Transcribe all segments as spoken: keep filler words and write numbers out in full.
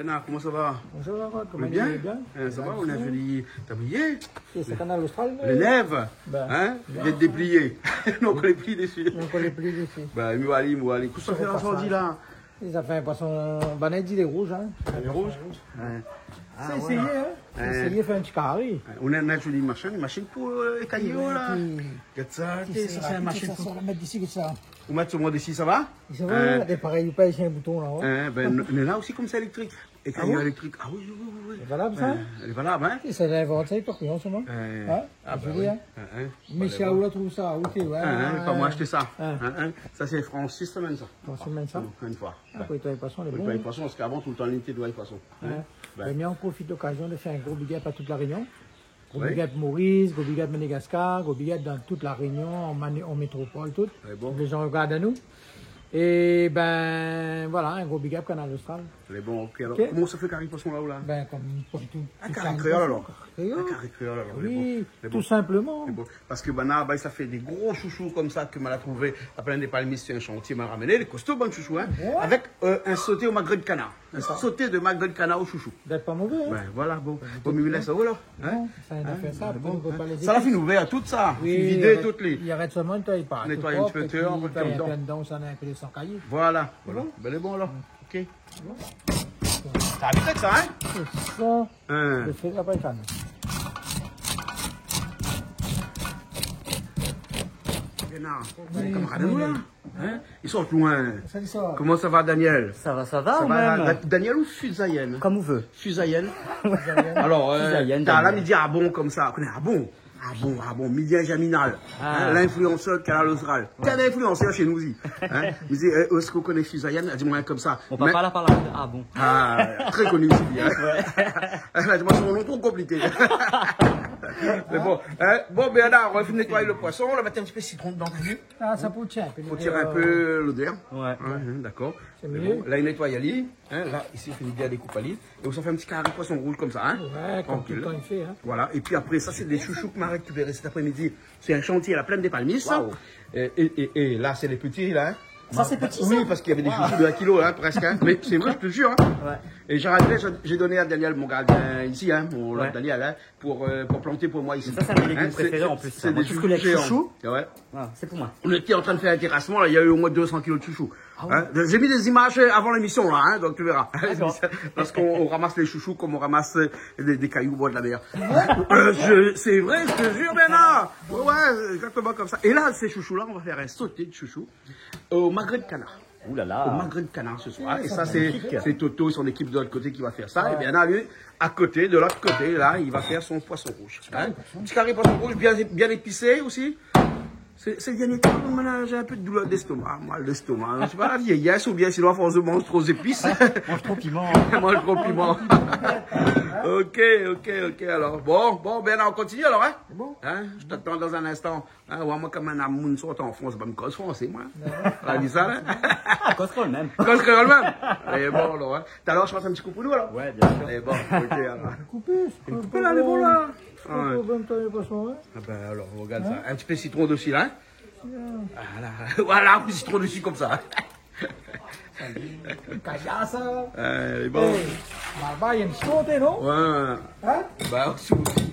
Bernard, koman sa va ? Bonjour, Jean-Claude. Ou lé bien ? Koman i lé ? Bien. Hein, sa va, ou la in zoli tablié. Sé Kanal Austral, mé... Lé nèv, hein ? Bien. Vien déplié. Non, ankor lé pli dési. Non, ankor lé pli dési. Bin, mi va alé, mi va alé. Kosa i fé la zordi la ? Sa i fé in poison, bin, i di lé rouz, hein. Lé rouz ? Ouais. Ah, sé éséyé, hein. Sé éséyé fé in ti kari. Ou néna in zoli mashine, mashine pou, euh, ékayé, la. Gard sa, sé in mashine pou... Sa, sa, sa, la mèt isi, sa. Ou mèt solman dési, sa va ? Sa va, lé parèy, ou pèz in bouton la, ouais. Hein, bin, nou, nou néna osi konmsa éléktrik. Ah bon ? Ékayé éléktrik. Ah oui, oui, oui, oui. Lé valab, sa ? Lé valab, hein ? Sa la invant sa, Torpillon, solman. Hein ? Ah, bin oui. Hein, hein. Mé si ou la trouv sa, ou té, ouais. Hein, hein, pa moin la ashté sa. Hein, hein. Sa sé Francis la amenn sa. Francis la amenn sa ? Ah, non, in foi. Ah, pou nétoiy poison, lé bon. Pou nétoiy poison, parske avan, toultan, li té nétoiy poison. Hein ? Ouais. Bin, mi profit lokazion de fé in gro big up à toute La Réunion. Gro big up Maurice, gro big up Madagascar, gro big up dan tout La Réunion, an mani-, an métropol, tout. Lé bon. Lé jan i rogard anou. É bin, voilà, in gro big up Kanal Austral. Lé bon, ok. Alor, koman sa i fé kari poison la, ou la ? Bin, konm, konm tout, tout kari kréol, alor. Kari kréol. In kari kréol, alor. Oui, lé bon. Lé bon. Tout sinpleman. Lé bon. Parske, bin, la, bin, sa i fé dé gro shoushou konmsa ke ma la trouvé, la Plaine des Palmistes, sé in shantié, ma la ramené, lé kosto, bann shoushou, hein. Ouais. Avèk, euh, in soté o magret de kanar. In soté de magret de kanar o shoushou. Dé pa mové, hein. Bin, voilà, bon. Bon, mi lès aou, la. Hein ? Non, sa, nou la fé sa, bon, pou nou prépar lé zépis. Sa la fine ouvèr tout sa. Oui, fine vidé tout, li. I rès solman nétoiy pa. Nétoiy in ti pé, épi, épi, nétoiy in pé dedan, sa néna in pé de san kayé. Voilà, voilà. Lé bon ? Bin, lé bon, la. Ok. Sa i vit sa, hein ? Sé sa. Hein. Lo fé la pa étinn. Bien, la. Oui, kamarad, oui, la. Hein ? I sort loin. Sa i sort. Koman sa va, Daniel ? Sa va, sa va, ou mèm ? Da-, Daniel ou Fuzayène ? Konm ou vé. Fuzayène. Alor, euh, Fuzayène, talèr la, Daniel, mi di, ah bon, konmsa. Koné, ah bon. Ah bon, ah bon, Milia Germinal, hein, l'influenceur de Kanal Austral. Ouais. Kèl influenceur shé nou osi, hein ? Mi di, euh, èske ou koné Fuzayène ? Èl di amoin konmsa. Mon papa la parl, ah bon. Ah, très connu osi, hein. Ouais. Èl la di amoin son non tro konpliké. Mé bon, hein, bon, Bernard, nou la fine nétoiy lo poison, nou la mèt in ti pé sitron dedan, ou la vi ? Ah, sa pou tir in pé. Pou tir in pé lodèr. Ouais. Ouais, hein, dakor. Sé myé. Mé bon, la, li nétoiy ali. Hein, la, isi, fini bien dékoup ali. É ou sa fé in ti kari poison rouz konmsa, hein ? Ouais, konm toultan i fé, hein. Trankil. Voilà. Épi apré, sa, sé dé shoushou ke ma la rékipéré sèt apré-midi. Sé in shantié, la Plaine des Palmistes. Waouh. É, é, é, é la, sé lé pti, la, hein. Sa, sé pti, sa ? Oui, parske navé dé shoushou de in kilo, hein, prèsk, hein. Mé sé vré, mi té zir, hein. Ouais. É mi rapèl, mi la doné a Daniel, mon gardien isi, hein, mon lot Daniel, hein, pou, euh, pou planté pou moin isi. Sa, sé in de mé légim préféré, an plis, sa. Hein, sé, sé dé shoushou géan. Moin, tout sak lé shoushou, ouais. Ah, sé pou moin. Nou té antrin fé in térasman, la, navé omoin dé san kilo de shoushou. Ah ouais. Hein ? J'ai mis des images, euh, avant l'émission, là, hein, donc tu verras. D'accord. Lorsqu'on, on ramasse les chouchous comme on ramasse, euh, des, des cailloux au bord de la mer. Euh, je, c'est vrai, je te jure, Bernard. Ouais, ouais, exactement comme ça. Et là, ces chouchous-là, on va faire un sauté de chouchous au magret de canard. Ouh là là. Au magret de canard ce soir. Ah, ça, c'est magnifique. Et ça, c'est Toto et son équipe de l'autre côté qui va faire ça. Ouais. Et Bernard, lui, à côté, de l'autre côté, là, il va faire son poisson rouge. Hein ? Petit carré poisson rouge, bien, bien épicé aussi. Sé, sé dernié tan, moin néna in pé de doulèr d'lèstoma, mal d'lèstoma. Sé pa la vièyès oubien sinon, a fors de manz tro zépis. Manz tro piman. Manz tro piman. Ok, ok, ok, alor. Bon, bon, Bernard, nou kontinié alor, hein ? Sé bon. Hein ? Je t'attends dans un instant. Hein, ouais, moin, konm in moun sort an Frans, bin, mi koz fransé, moin. Non. Ou la vi sa, la ? Ah, koz kréol mèm. Koz kréol mèm. Lé bon, alor, hein. Talèr, ou sa pas in ti kou pou nou, alor ? Ouais, bien sûr. Lé bon, ok, alor. Koupé, sé koupé la, lé bon, la. Sé koupé, bon, tan, lé poison, hein. Ah bin, alor, rogard sa. Hein ? In ti pé sitron dési, la, hein ? Voilà. Voilà, in ti pé sitron dési konmsa. Kaya sa. Eh, lé bon. Eh, laba, néna sitron, non ? Ouais. Hein ? Ba, osi, osi.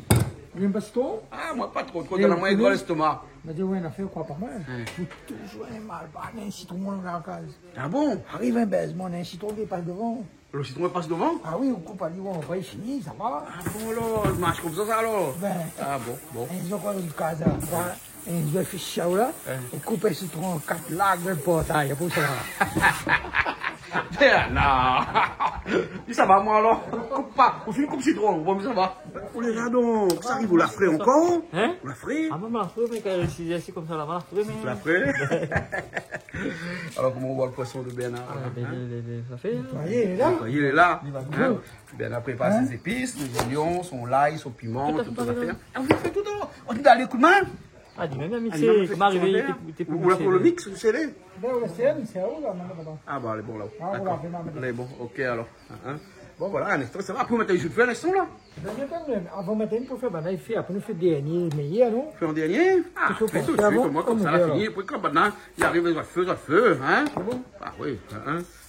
Néna pa sitron ? Ah, moin, pa tro, tro. Eh, dan la moin, oui. Gro lèstoma. Ma di, ouais, na fé koi pa mal. Hein. Fo toujour in mal, ba, néna sitron dan la kaz. Ah bon ? Ariv in bèz, moin, néna sitron ki pas dovan. Lo sitron i pas dovan ? Ah oui, ou koup ali, ou anvoy, fini, sa va. Ah bon, alor, i marsh konmsa, sa, alor ? Bin. Ah bon, bon. In zour, kan ou kaz la, in zour, fé sha la, ou koup in sitron an kat la, ou port ali pou sa. Bin non. Sa va, moin, alor. Koup pa. Ou fine koup sitron, bon, sa va. Ou lé la, donk, sa ariv, ou la fré ankor ? Hein ? Ou la fré ? Ah, moin, ma la fré, mé kan lé siz èr, sé konmsa, la, ma la fré, mé... Ou la fré ? Alor, koman ou voi lo poison de Bernard, la, hein ? Ah, bin, lé, lé, lé, sa fé, hein. Nétoiyé, lé la. Nétoiyé, lé la. Li va bien. Hein ? Bernard prépar sé zépis, lé zoignon, son lay, son piman, tout, tout zafèr. Ah, ou fé tout, alor ? Ou la done in kou d'min ? Ah, di mèm, mèm, sé koman arivé, té, té pou mixé. Ou la fé lo mix, ou sé lé... Bin, ou la fé, mé sé aou, la, mintnan. Ah, ba, lé bon, la. Ah, ou la fé, mintnan. Lé bon, ok, alor. Hein, hein. Bon, voilà, in instan, sa va. Apré, ou mèt ali sou lo fé, in instan, la. Bin, mi atann, avan, mi atann pou fé, bin, la, i fé, apré, nou fé dernié, méyèr, non ? Fé an dernié ? Ah, fé tout suit, avan, koman, konmsa, la fini. Apré, kan banna i ariv, zot fé, zot fé, hein ? Sé bon ? Ah oui, hein, hein.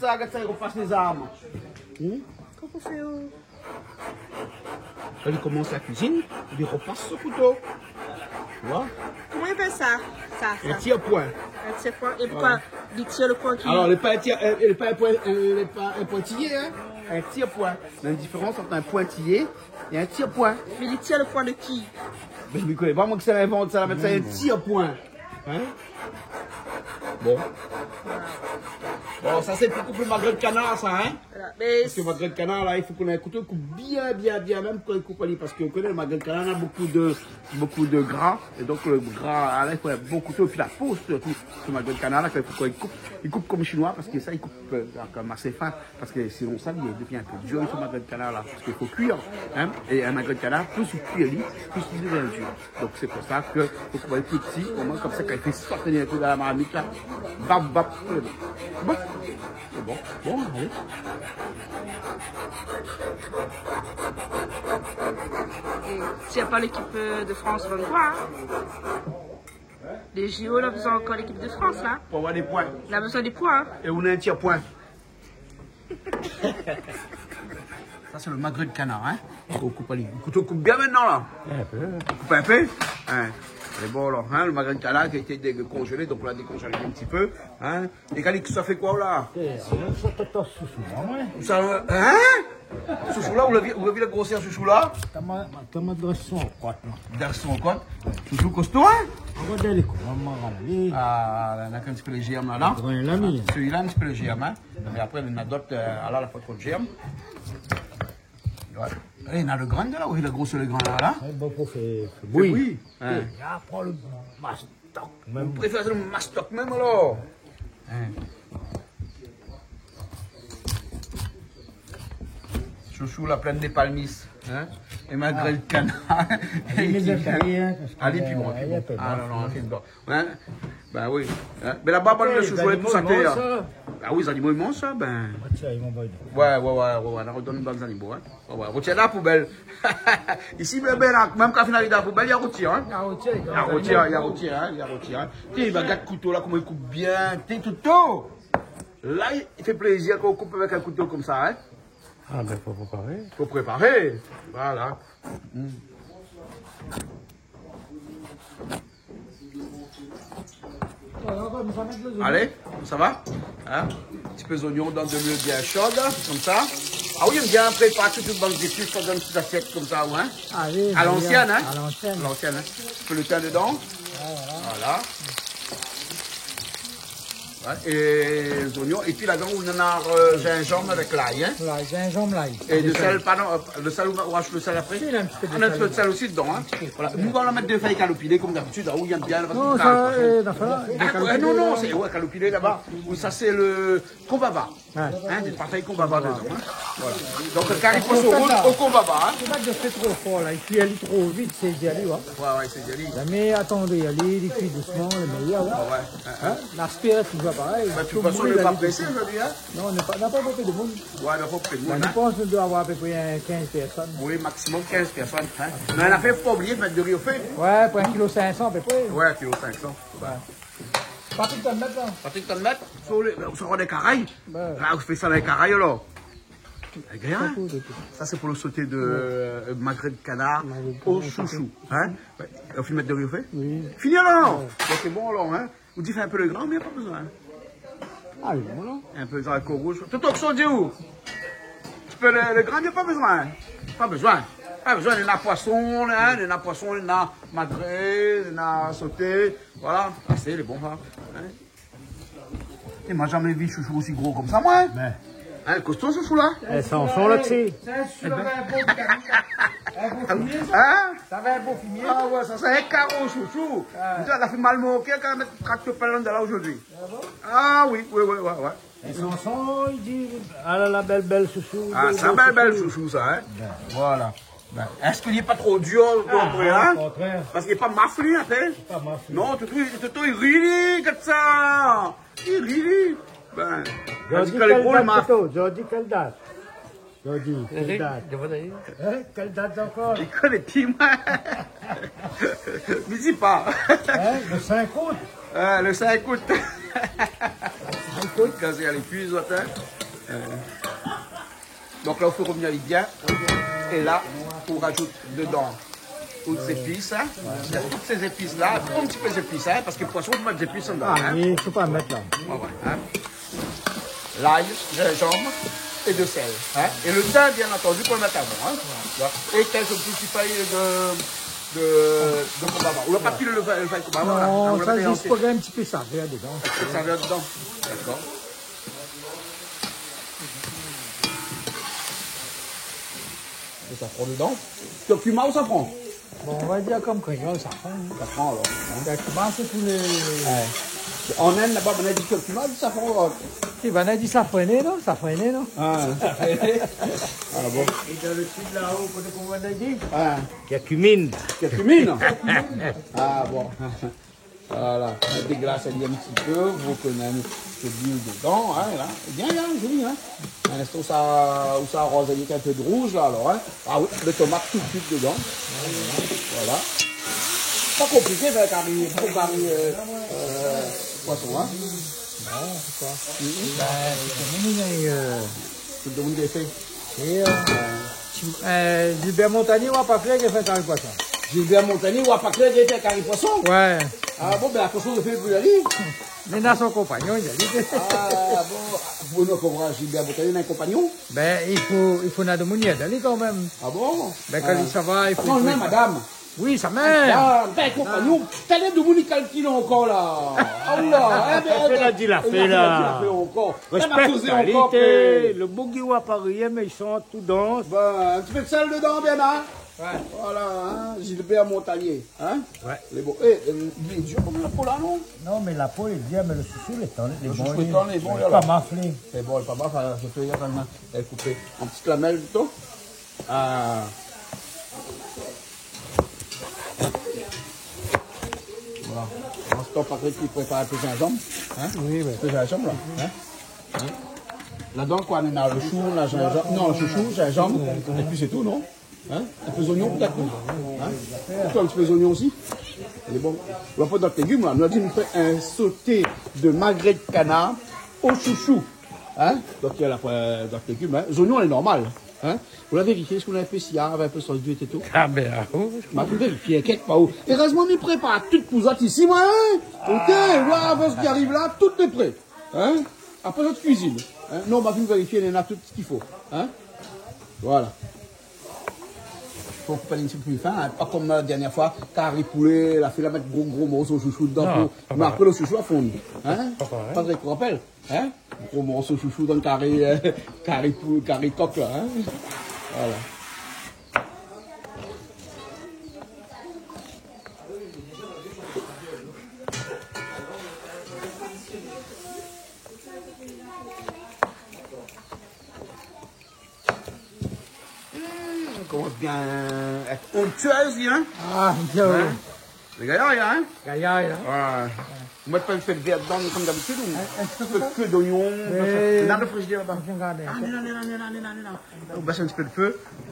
sa, gard sa, li repas lé zarm. Hmm ? Koman i fé, euh ? Kan li komans la kuizine, li repas son kouto. Tu vois ? Koman i apèl sa ? Sa, sa. In tir-poin. In tir-poin. É poukoi li tir lo poin ki... Alor, lé pa in tir, euh, lé pa in poin, euh, lé pa in pointiyé, hein. In tir-poin. Néna in diférans ant in pointiyé é in tir-poin. Mé li tir lo poin de ki ? Bin, mi koné pa, moin, ki sa la invant sa, la mèt sa, in tir-poin. Hein ? Bon. Bon, sa sé pou koup lo magrin de kanar, sa, hein ? Voilà, mé... Parske lo magrin de kanar la, i fo k'ou néna in kouto, koup bien, bien, bien, mèm kan i koup ali, parske ou koné, lo magrin de kanar néna bokou de, bokou de gra, é donk lo gra, ah, la, i fo in bon kouto, épi la po sirtou. Lo magrin de kanar la, kan i koup, i koup konm shinoi, parske sa, i koup, euh, konm asé fin. Parske sinon sa, li devien in pé dir, lo magrin de kanar la. Parske i fo kuir, hein. É in magrin de kanar, plis ou kui ali, plis li devien dir. Donk sé pou sa ke fo koup ali pli pti, omoin konmsa, kan i fé sot ali in kou dan la marmit la, bap, bap, sé bon. Bon, sé bon. Bon, alé. É si na pa lékip, euh, de Frans, bann koi, hein. Lé J O, la bezoin ankor lékip de Frans, la. Pou avoir dé poin. La bezoin dé poin, hein. É ou néna in tir-poin. Sa, sé lo magrin de kanar, hein. Ou koup ali. Kouto koup bien mintnan, la. In pé. Koup in pé. Hein. É bon, alor, hein, lo magrin de kanar ki la été dé-, konzélé, donk ou la dékonzélé in ti pé, hein. É Calix, sa fé koi, la ? É, alor, sa, tata, sousou, moin. Sa, hein ? Sousou la, ou la vi, ou la vi la grosèr sousou la ? Tama, tama dresson an kot, non ? Dresson an kot. Sousou kosto, hein ? Regard ali, koman i rale. Ah, la, néna in ti pé lé jèrm la, la. Grin la, mi. Sèl-la, in ti pé lé jèrm, hein. Mé apré, néna dot, euh, ala, la pa tro de jèrm. Ouais. É, néna lo grin la, oui, lo gro, lo grin la, la. Ouais, bon, pou fé, fé bouyir. Oui. Hein. É, apré lo mas- Tok. Mèm. Ou préfèr lo mastok mèm, alor ? Hein. Sousou la plèn de palmis, hein ? É magrin de kanar. Alé, mé sa, sa i lé, hein, parske, alé, pi bon, euh, pi bon. Ah, non, non, pi bon. Hein ? Bin oui. Hein ? Mé laba, bann sousou, tout sa, lé zanimo i manz sa. Ah oui, lé zanimo i manz sa, bin. Ouais, ouais, ouais, ouais, ouais, nou done bann zanimo, hein. Ouais, ouais, rotir la poubèl. Isi, bin, bin, la, mèm kan fine vid la poubèl, i rotir, hein. I rotir, i rotir, hein, i rotir, hein. Ti, bin, gard kouto la, koman i koup bien. Ti, kouto. La, i, i fé plézir kan ou koup avèk in kouto konmsa, hein. Ah, bin, fo préparé. Fo préparé. Voilà. Hmm. Alé, sa va ? Hein ? In ti pé zoignon dan de lwil bien sho, konmsa. Ah oui, i èm bien prépar tout bann zépis dann ti asièt konmsa, ouais. Ah oui, a l'ancienne, hein. A l'ancienne. A l'ancienne, hein. Fé lo tin dedan. Ouais, voilà. Voilà. Ouais, é zoignon. Épi ladan, ou néna, euh, zinzanm avèk lay, hein. Lay, zinzanm, lay. É lo sèl, pardon, euh, lo sèl, ou va, ou va azout lo sèl apré ? Si, néna in ti pé de sèl. Ah, néna in ti pé de sèl osi dedan, hein. In ti pé. Voilà. Nou, nou va mèt dé fèy kaloupilé, konm dabitid, hein, ou i èm bien, non, sa, euh, non, sa, euh, kaloupilé, non, non, la. Sé, ouais, kaloupilé laba. Ou sa, sé lo konbava. Ouais. Hein, dé fèy konbava dedan, hein. Voilà. Donk, kari poisson rouz o konbava, hein. Fo pa dosé tro for, la. I kui ali tro vit, sé djali, ouais. Ouais, ouais, sé djali. Mé atann, ali, li kui dousman, lé méyèr, ouais. Ah ouais, hein, hein. L'aspé lé touzour parèy. Bah, de tout fason, nou lé pa présé zordi, hein. Non, nou lé pa, nou la pa bonpé de moun. Ouais, nou la pa bonpé de moun, hein. Bah, mi pans nou doi avoir a pé pré in kinz pèrsone. Oui, maksimom kinz pèrsone, hein. Mé nou la fé, fo pa oublié mèt dori o fé. Ouais, pou in kilo sink san a pé pré. Ouais, in kilo sink san. Ouais. Patrick, tann mèt la. Patrick, tann mèt. Sir lé, ou sava dan karay. Ouais. La, ou fé sa dan karay, alor. Lé bien, hein ? Sa, sé pou lo soté de, euh, magret de kanar o shoushou, hein ? Ouais. Ou fine mèt dori o fé ? Oui. Fini, alor ? Ouais. Bon, sé bon, alor, hein ? Ou di fé in pé lo gran, mé pa bezoin. Ah, lé bon, la. In pé zariko rouz. Tout oksyon, di ou ? In pé lo, lo gran, mé pa bezoin. Pa bezoin. Pa bezoin, néna poisson, hein, néna poisson, néna magret, néna soté. Voilà, asé, lé bon, sa. Hein ? É moin, zamé vi shoushou osi gro konmsa, moin, hein. Ben. Hein, kosto, shoushou, la. É, sa, ou san la, tu sais. Sa, sa va in bon fimié, sa. Hein ? Sa va in bon fimié. Ah ouais, sa, sé in karo shoushou. Ouais. Putain, la fé mal mon kèr kan mèt trak de pèl la zordi. Ah bon ? Ah oui, oui, oui, ouais, ouais. É son son, li di, ah la la, bèl, bèl shoushou, ah, bèl, sa, bèl, bèl shoushou, sa, hein. Ben. Voilà. Ben, èske li lé pa tro dir, ah, hein, hein ? O kontrèr. Parske li lé pa maf, li, hein. Li lé pa maf, li. Non, tout, tout, tout, li ri, li, gard sa. Li ri, li. Ben, zordi, kèl dat, maf. Zordi, kèl dat ? Zordi, kèl dat ? Hein ? Kèl dat ankor ? Li koné pi, moin. Mi di pa. Hein ? Lo sink out. Ah, lo sink out. Sink out. Kan sé a lé kui, zot, hein. Euh. Donk la, ou fé rovnir ali bien. É la, ou razout dedan tout zépis, hein. Tout sé zépis la, in ti pé zépis, hein, parske poisson, fo mèt zépis dedan, hein. Ah oui, fo pa mèt la. Ouais, ouais, hein. Lay, zinzanm é de sèl, hein. É lo tin, bien antandi, pou mèt avan, hein. É kèlk ti fèy de, de, de konbava. Ou la pa pil lo fèy, lo fèy konbava, la. Non, ou la sa, mèt zis an pou gingn in ti pé savèr dedan. Savèr dedan. Dakor. É safran dedan. Kurkuma ou safran ? Bon, on va dir konm kréol, safran, hein. Safran, alor, hein. Kurkuma, sé pou lé... Ouais. An Inde, laba, banna i di kurkuma, di safran, alor. Si, banna i di safrané, non ? Safrané, non ? Ah, safrané. Ah bon. É dan lo sid, la-o, koté, koman i di ? Ah. Kurkumine. Kurkumine ? Ah bon. Voilà, déglas ali in ti pé, ou pé mèt in pé d'luil dedan, hein, la. Bien, bien, zoli, hein. In instan, ou sa, ou sa aroz ali avèk in pé de rouz, la, alor, hein. Ah oui, lo tomat tout suit dedan. Voilà. Pa konpliké, fé kari, fé kari, euh, euh, poisson, hein. Non, sé sa. Mhm. Ben, sé komin, euh, tout demoun i fé. É, euh, ti, euh, Gilbert Montagné, wa pa klèr, i fé kari poisson. Gilbert Montagné, wa pa klèr, i fé kari poisson ? Ouais. Ah bon, ben, atansion, i fé pou li. Mé na son konpagnon, li. Ah bon, pou nou konpran, Gilbert Montagné na in konpagnon ? Ben, i fo, i fo na demoun i èd ali kan mèm. Ah bon ? Ben, kan li sava, i fo... Non, li na madam. Oui, sa mèm. Ah, ben, konpagnon, talèr demoun i kalkil ankor, la. Ah, oula, hein, ben, la di, la fé, la. La fé ankor. Respèk la kozé ankor, kalité. Lo boug i wa pa rien, mé i shant, tout dans. Ben, in ti pé de sèl dedan, bien, hein. Ouais. Voilà, hein, Gilbert Montagné, hein. Ouais. Lé bon. Eh, euh, lé dir konm la po, la, non ? Non, mé la po lé dir, mé lo shoushou lé tann, lé bon, lé bon, lé pa maf, lé. Lé bon, lé pa maf, hein, je peux dire, kan mèm, èl koupé an ti lamèl, diton. Ah. Voilà. An se tan, Patrick i prépar in pé zinzanm, hein ? Oui, oui. In pé zinzanm, la, hein ? Hein ? Ladan, koi, néna lo shou, la zinzanm, non, shoushou, zinzanm, épi sé tou, non ? Hein ? In pé zoignon, pétèt, non ? Hein ? Ou fé in ti pé zoignon osi ? Lé bon. Ou la pa d'ot légim, la. Nou la di, nou fé in soté de magret de kanar o shoushou. Hein ? Donk, la pa d'ot légim, hein. Zoignon, lé normal, hein. Ou la vérifié, èske ou la in pé siyav, in pé sos d'uit é tou ? Ah ben, ah, oui. Ma fine vérifié, inkièt pa ou. Érèzman, mi prépar tout pou zot isi, moin, hein. OK, ah. Voilà, avan ki ariv la, tout lé pré. Hein ? Apré, zot kuizine. Hein ? Non, ma fine vérifié, néna tout sak i fo. Hein ? Voilà. Fo koup ali in ti pé pli fin, in. Pa konm la dernièr foi, kari poulé, la fé la mèt gro, gro morso shoushou dedan. Non, pou, pa mé parèy. Apré, lo shoushou la fonn. In? Pa parèy. Patrick, ou rapèl? In? Gro morso shoushou dan kari, euh, kari pou, kari kok la, in? Voilà. Hmm, i komans bien èt onktié, in? Ah, onktié, oui. In? Lé gayar, in? Gayar, in? Ouais. Ou mèt pa in ti pé d'vèr dedan, konm dabitid, ou? In, in ti pé. In ti pé d'zonion, oui. Konmsa. Néna lo frizidèr laba. Néna, néna, néna, néna, néna. Ou bès in ti pé d'fé.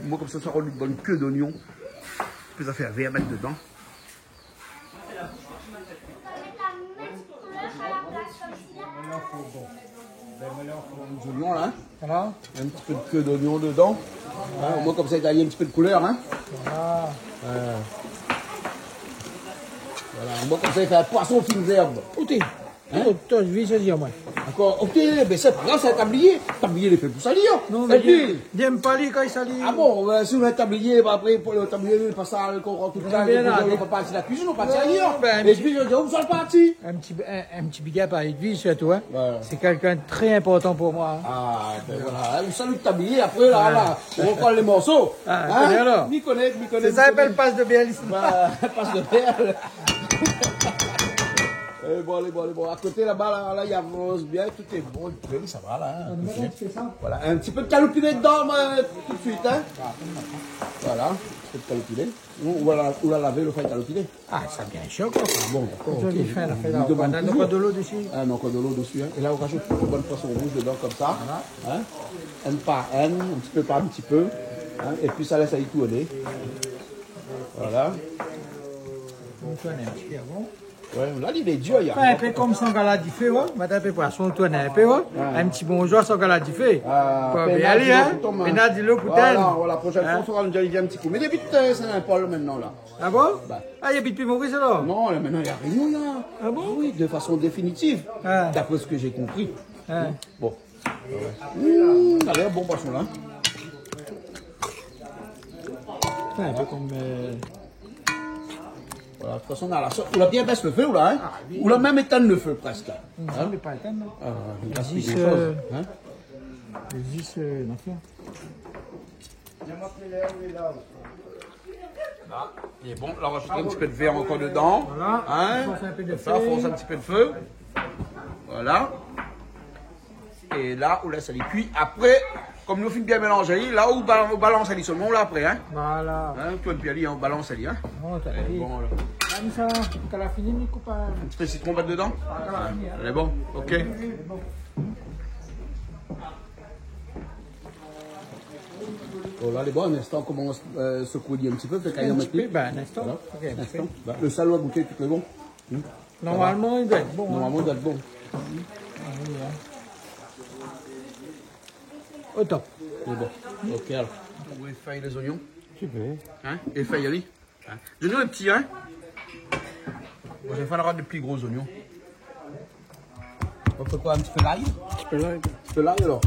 Moin, konmsa, sa rod in bone ké d'zonion. Pi sa fé vèr, mèt dedan. Zonion la, in. Voilà. In ti pé d'ké d'zonion dedan. In, omoin konmsa i done in ti pé d'koulèr, in. Voilà. Ouais. Voilà, omoin konmsa i fé in poison fine zèrb. Oté. In? Oté, oté, vi sa di amoin. Dakor, oté, mé sé pa grav, sé in tablié. Tablié lé fé pou sali, in. Non, mé épi li, li èm pa li kan i sali. Ah bon, euh, si ou na in tablié, apré, pou lo tablié, li lé pa sal, kan ou rant tout la, li lé pa sal, li pa parti la kuizine, ou parti ayèr. Non, bin, épi, mi di, ou sal parti. In ti, in, in ti big up à Edwige, sirtou, in. Ouais. Sé kèlkin de trè inportan pou moin, in. Ah, bin voilà, in, ou sal lo tablié, apré, la, ouais, la, ou rokol lé morso. Ah, in? Koné alor. Mi koné, mi koné, mi koné. Sé sa i apèl pas de bèl isi. Bah, pas de bèl. Alé, bon, alé, bon, alé, bon. A koté laba, la, la, i avans bien, tout lé bon, lé pré, sa va, la, in. Ah, mé koté. Voilà, in ti pé d'kaloupilé dedan, moin, tout de suite, in. Voilà, in ti pé d'kaloupilé. Ou, ou la, ou la lavé, ou la fé kaloupilé. Ah, sa bien sir, koi. Ah bon, dakor, ok. Li fé la, fé la. Li demann toujour. Néna ankor dolo dési. Ah, néna ankor dolo dési, in. É la, ou rajout in ti pé bann poison rouz dedan, konmsa. Voilà. In? Inn par inn, in ti pé par in ti pé. In? Épi sa lès ali tourné. Voilà. Ou tourn in ti pé avan. Ouais, la, li lé dir, i a... Ouais, in pé konm sangalad i fé, ouais. Mèt in pé poison, tourn in pé, ouais. Ouais. In ti bonjour sangalad i fé. Ah, pou bien alé, in. Pena di lo pou tann. Voilà, voilà, proshèn foi, sa va nou di in ti kou. Mé li abit, euh, Saint-Paul mintnan, la. Ah bon? Bah. Ah, li abit pi Maurice, alor? Non, la, mintnan, li lé La Rényon, la. Ah bon? Ah oui, de fason définitiv, d'apré sak mi la konpri. Ah. Bon. Mmh, sa la lèr bon, poison la. Ouais, in pé konm, euh, voilà, de tout fason, la, la sos, ou la bien bès lo fé, ou la, in? Ah, oui. Ou la mèm étinn lo fé, prèsk. Non, in? Mé pa étinn, non. Ah, mé zis, euh, in? Zis, euh, non, fé. La, lé bon. La, ou rajout in ti pé d'vèr ankor dedan. Voilà. In? Fors in pé d'fé. Sa, fors in ti pé d'fé. Voilà. É la, ou lès ali kui. Apré, konm nou fine bien mélanzé, la, ou ba-, ou balans ali solman, ou la apré, in? Voilà. In, ou tourn pi ali, in, ou balans ali, in? Non, sa lé bon, la. Konmsa, kan la fini, mi koup in... In ti pé sitron, mèt dedan? Ah, kan la fini, in. Lé bon, ok. Bon, la, lé bon, in instan, komans, euh, sekoué in ti pé, fé kay in ti pé, bin, in instan. Voilà. Ok, in ti pé. In instan. Bin, lo sèl, ou la gouté, tout lé bon. Hmm. Normalman, i doi èt bon, in. Normalman, i doi èt bon. Ah oui, in. Au top. Lé bon. Ok, alor. Ou éfèy lé zonion. Super. In? Éfèy ali. In? Zonion lé pti, in? Bon, mi sa fé in rod de pli gro zonion. Ou fé koi, in ti pé lay? In ti pé lay. In ti pé lay, alor.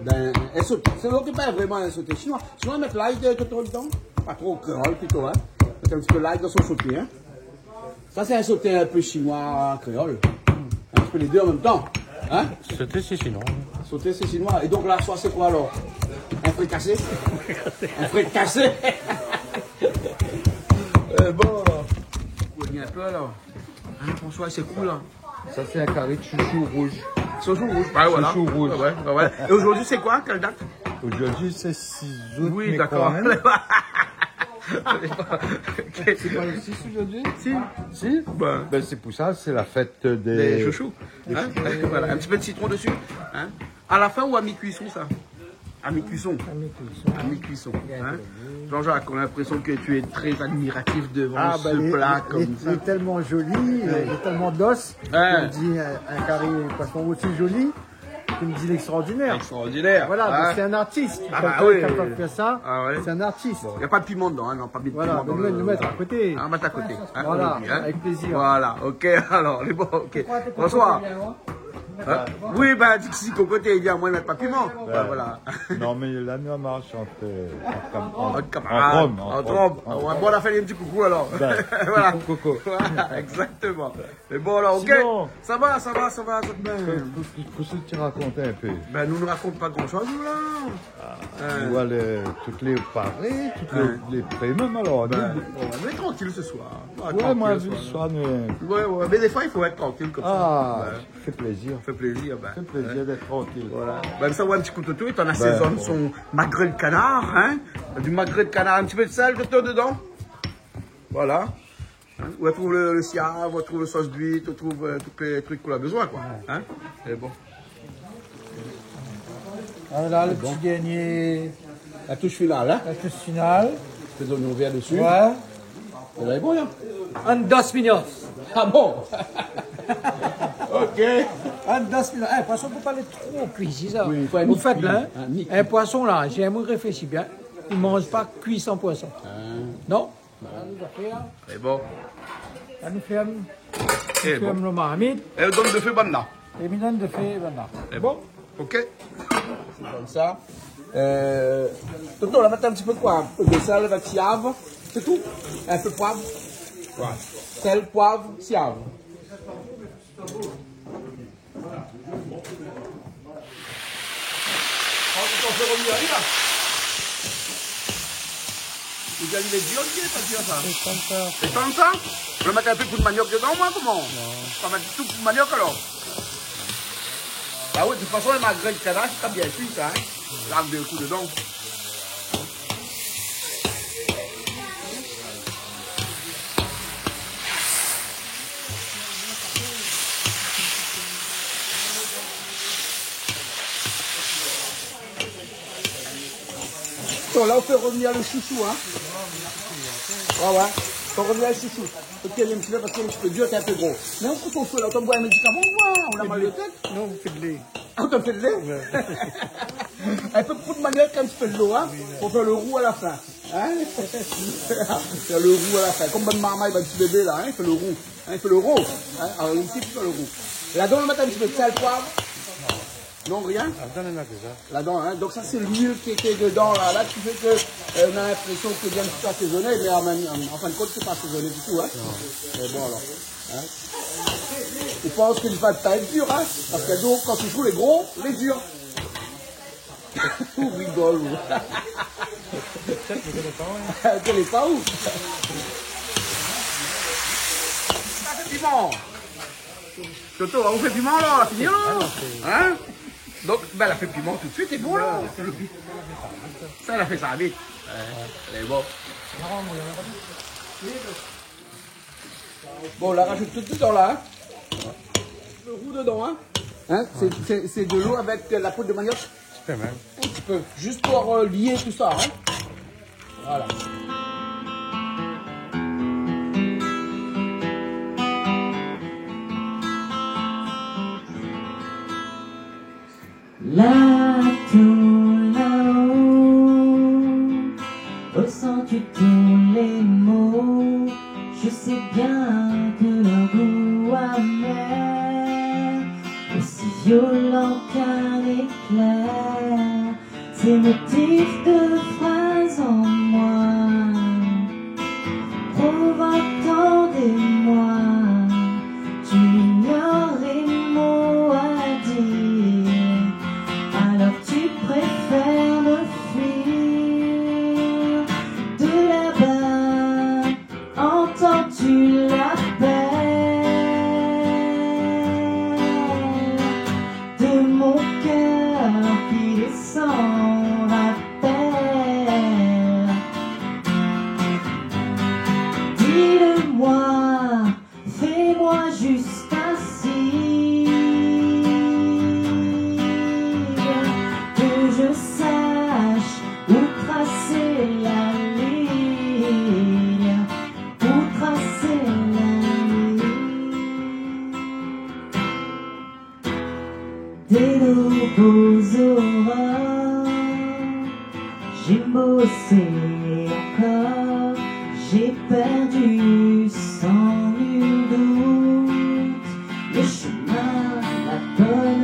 Bin, in soté. Sé lo ki pa vréman in soté shinoi. Shinoi i mèt lay de, de, dedan. Pa tro, kréol plito, in. Mèt in ti pé lay dan son soté, in. Sa, sé in soté in pé shinoi kréol. In ti pé lé dé an mèm tan. In? Soté, sé shinoi. Soté, sé shinoi. É donk, la soi, sé koi, alor? In frikasé? In frikasé. Eh bon, alor. Ou i vien in pé, alor. In, François, sé koi, la? Sa, sé in kari de shoushou rouz. Shoushou rouz, ouais, voilà. Shoushou rouz. Ouais, ouais, ouais. É zordi, sé koi? Kèl dat? Zordi, sé sis out, mé kan mèm. Oui, dakor. Ok. Sé pa lo sis zordi? Si. Si? Bin. Bin, sé pou sa, sé la fèt dé... Dé shoushou. In? Voilà, in ti pé de sitron dési. In? A la fin ou a mi-kuison, sa? A mi-kuison. A mi-kuison. A mi-kuison, in? Jean-Jacques, on a l'impression que tu es très admiratif devant ce plat comme ça. Ah, bah, il est, il est tellement joli, il est tellement douce. Ouais. On dit, euh, un carry poisson aussi joli, tu me dis l'extraordinaire. Extraordinaire. Voilà, donc c'est un artiste. Ah, bah oui. Quelqu'un qui a fait ça, c'est un artiste. Bon, y a pas de piment dedans, hein, non, pas de piment dans le... Voilà, donc nous, nous mettre à côté. Ah, mettre à côté, hein, on oublie, hein. Voilà, avec plaisir. Voilà, ok, alors, les bons, ok. Bonsoir. Hein ? Oui, ben, Dixi, kokoté, i di amoin i mèt pa piman. Ben, voilà. Non, mé la nou la marsh ant, euh, ant kam-, ant, ant kamarad, ant om, ant om. Ouais, bon, nou la fé in ti koukou alor. Ben, voilà. Koukou, koukou. Voilà, exactement. Mé bon, alor, OK. Sinon, sa va, sa va, sa va, tout de même. Kosa, kosa, kosa ou rakont in pé ? Ben, nou, nou rakont pa gran shoz, nou, la. Ah, nou, lé, tout lé paré, tout lé, lé pré mèm, alor, nou. Ben, nou lé trankil se soir. Ah, trankil se soir, nou. Ouais, ouais, mé défoi, i fo èt trankil konmsa. Ah, ouais. Fé plézir. Fé plézir, ben. Fé plézir d'èt trankil. Voilà. Ben, sa, ouais, in ti kou Toto, i asézone son magret de canard, hein. Du magret de canard, in ti pé de sèl, Toto, dedan. Voilà. Hein ? Ou trouv le, le siav, ou trouv le sos d'uit, ou trouv, euh, tout lé truk k'ou la bezoin, koi. Hein ? É bon. Voilà le ti dernié. La toush final, hein ? La toush final. Fé zonion vèr desi. Ouais. Sa va èt bon, la. An dos minit. Ah bon ? OK. An dos minit. É, poison, fo pa lé tro kui, sé sa. Oui, fo in mi-kui. An fèt, la, hein, in mi-kui. In poison, la, si mi réfléshi bien, i manz pa kui son poison. Ah. Non ? Voilà, nou la fé, hein. Sé bon. La nou fèrm, nou fèrm lo marmit. É donn de fé banna. É mi donn de fé banna. Sé bon. OK. Sé konmsa. Euh, Toto, la mèt in ti pé koi ? In pé de sèl avèk siav, sé tou. In pé poiv. Voilà. Sèl, poiv, siav. Voilà. Ou di, lé dir, lé pa dir, sa ? Sé konmsa. Sé konmsa ? Ou la mèt in pé poud maniok dedan, moin, koman ? Non. Pa mèt tout poud maniok, alor ? Ba oui, de tout fason, le magret de canard, sé pa bien kui, sa, hein ? Larg dé kou dedan. Bon, la, ou fé revnir le shoushou, hein. Ouais, ouais. Fé revnir le shoushou. Fo k'lé in ti pé, parske lé in ti pé dir, lé in pé gro. Mé ou koup o fé, la, ou boir in médikaman, ou la mal de tèt. Non, ou fé de lé. Ah, ou fé de lé ? Ouais. In pé pou manièr, in ti pé de lo, hein, pou fé le rou a la fin. Hein ? Fé le rou a la fin. Kom bann marmay, bann ti bébé la, hein, i fé le rou. Hein, i fé le rou. Hein, alor, isi, i fé le rou. Ladan, nou mèt in ti pé de sèl, poiv. Non, rien ? Ah, ladan, néna déza. Ladan, hein. Donk sa, sé luil ki lété dedan la, la, ki fé ke, euh, nou na linprésion ke lé bien in ti pé asézoné, mé an, an, an fin de kont, lé pa asézoné ditou, hein. Non. Mé bon, alor. Hein ? Ou pans ke li va pa èt dir, hein ? Parske donk, kan ou fé le gro, lé dir. Ou rigol, ou. Ou koné pa, ou. Sa fé piman. Toto, ou fé piman, la, fini, la. Hein ? Donk, bin, la fé piman tout de suite, é bon, la. Sa, la fé sa vit. Hein, lé bon. Bon, la rajout tout dedan la, hein. Le rou dedan, hein. Hein, sé, sé, sé de lo avèk, euh, la poud de maniok. Ti pé mèm. In ti pé, zis pou, euh, lié tout sa, hein. Voilà. Là-haut, là-haut, ressens-tu tous les maux ? Je sais bien que leur goût amer, aussi violent qu'un éclair, ces motifs de phrases en moi. Prouve, attendez-moi, tu ignores les mots à dire, alors tu préfères me fuir. De là-bas, entends-tu l'appel de mon cœur qui descend à peine ? Dis-le-moi, fais-moi juste un signe, que je sache où tracer la ligne, où tracer la ligne. Dès nos beaux aurores, j'ai bossé encore, j'ai perdu sans nul doute le chemin, la bonne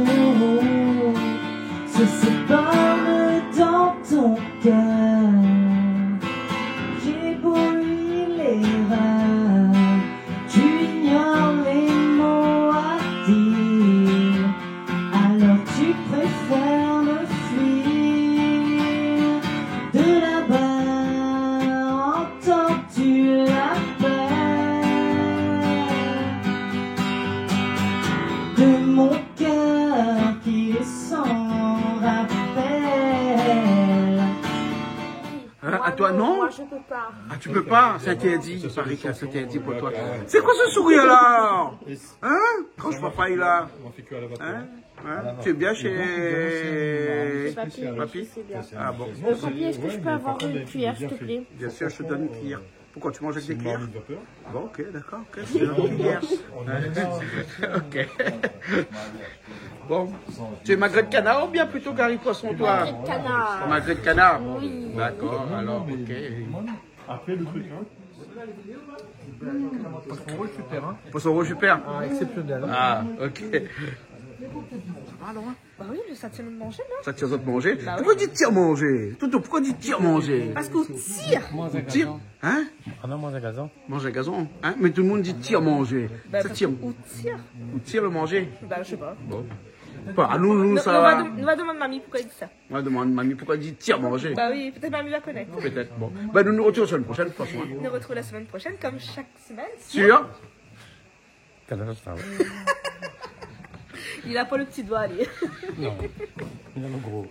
Ah non ? Moi, je peux pas. Ah, tu peux pas, c'est interdit. Il paraît que c'est interdit pour toi. C'est quoi ce sourire-là ? Hein ? Quand je vois pas, il a... Hein ? Hein ? Tu es bien chez Papy ? Papy ? Ah bon. Euh, Papy, est-ce que je peux avoir une cuillère, s'il te plaît ? Bien sûr, je te donne une cuillère. Pourquoi, tu manges avec des cuillères ? Bon, ok, d'accord, ok, c'est une cuillère. Ok. Bon, tu es magret de canard ou bien plutôt Gary poisson, toi ? Magret de canard. Magret de canard ? Oui. D'accord, alors, ok. Après, le truc, hein. Poisson rouge, super, hein. Poisson rouge, super. Ah, exceptionnel, hein. Ah, ok. Bah oui, sa i tir manzé, non ? Sa i tir manzé. Bah oui. Pourquoi tu dis tir manzé ? Toutou, pourquoi tu dis tir manzé ? Parce qu'on tire. Ou tir, hein ? Ah non, manzé gazon. Manzé gazon, hein ? Mais tout le monde dit tir manzé. Bah, ça parce tire. Qu'on tire. Ou tir le manzé. Bah, je sais pas. Bon. Bah, nous, nous, non, ça va. On va dem-, on va demander à mamie pourquoi elle dit ça. On va demander à mamie pourquoi elle dit tir manzé. Bah oui, peut-être mamie va connaître. Peut-être, bon. Bah, nous nous retrouvons la semaine prochaine, de toute façon, hein. Nous retrouvons la semaine prochaine, comme chaque semaine, sur Sur Kanal Austral. Il a pas le petit doigt, lui. Non, il a le gros.